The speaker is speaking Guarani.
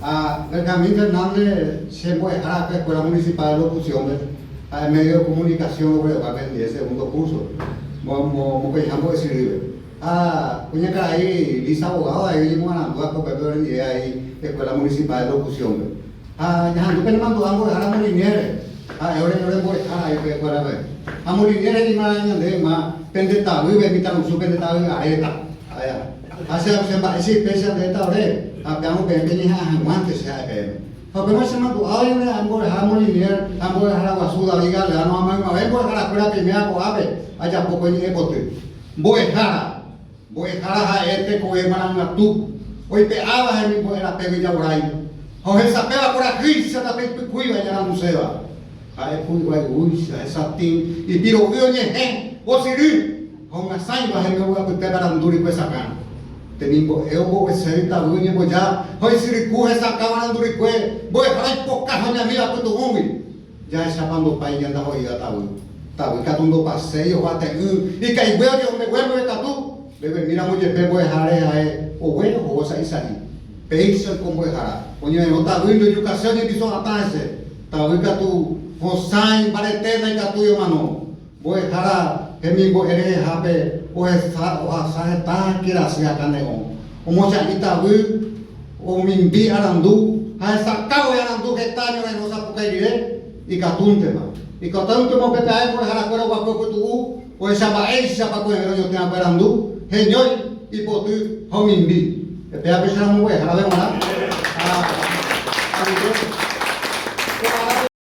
Ha Benjamín Fernández che mbo'ehára pe Escuela Municipal de Locución-pe, ha'e medio de comunicación roguerekua pendie segundo curso, mokõiha mbo'esyrýpe. Ha kuñakarai Lisa Bogado avei oñemoarandu va'ekue upépe orendie avei Escuela Municipal de Locución-pe. Ha ñahandu pene mandu'a mbo'ehára Molinier-re, ha'e ore orembo'ehára avei pe escuela-pe. Ha Molinier he'íma ñande yma pende tavýpe mitãrusu pende tavy aréta. Ha che che mba'e che ipéicha ndéta ore, ha peamo peẽ peñeha'ã hag̃uánte che ha'e peẽme. Ha upéma che mandu'a oĩne mbo'ehára Molinier ha mbo'ehára guasu David Galeano ha maymave mbo'eharakuéra peiméva ko'ápe ajapo ko ñe'ẽpoty. Mbo'ehára. Mbo'ehára ha'e tekove marangatu, oipe'áva hemimbo'e rapégui javorái, ha ohesapéva kuarahýicha tape ipykúiva iñaranduséva. Ha'e ku ivayvúicha, hesatĩ, ipiro'y oñehẽ, osyry, Ha omyasãiva hembiapo apytépe arandu rykue sakã. Temimbo'e omboguese ytavy oñemboja ha oisyryku hesakãva arandu rykue, mbo'ehára ipoka ha oñamíva pytu'ũgui. Jahechápa ndopái ñandaho'íva tavy. Tavy katu ndopaséi ohoate'ỹ, ikaigue ojehombegue mbo'e katu, mbeguemíramo jepe mbo'ehára rehe ha'e ogue ohóvo sa'i sa'i. Péicha oiko mbo'ehára, oñorairõ tavy ndojukase oñembiso hatã hese. Tavy katu hosã imbarete ndaikatúi omano. Mbo'ehára hemimbo'e rehehápe ohesa ohasa heta kerasy ha kane'õ, omocha'ĩ tavy, omimbi arandu ha hesakã voi arandu heta ñorairõ sapukái rire, ikatúntema. Ikatúntema upe pya'e mbo'eharakuéra oguapy opytu'u ohecha mba'éichapa ko'ẽve roñotỹ va'ekue arandu, heñói, ipoty ha omimbi. Péva péicharamo mbo'ehárape g̃uarã ha aguyje.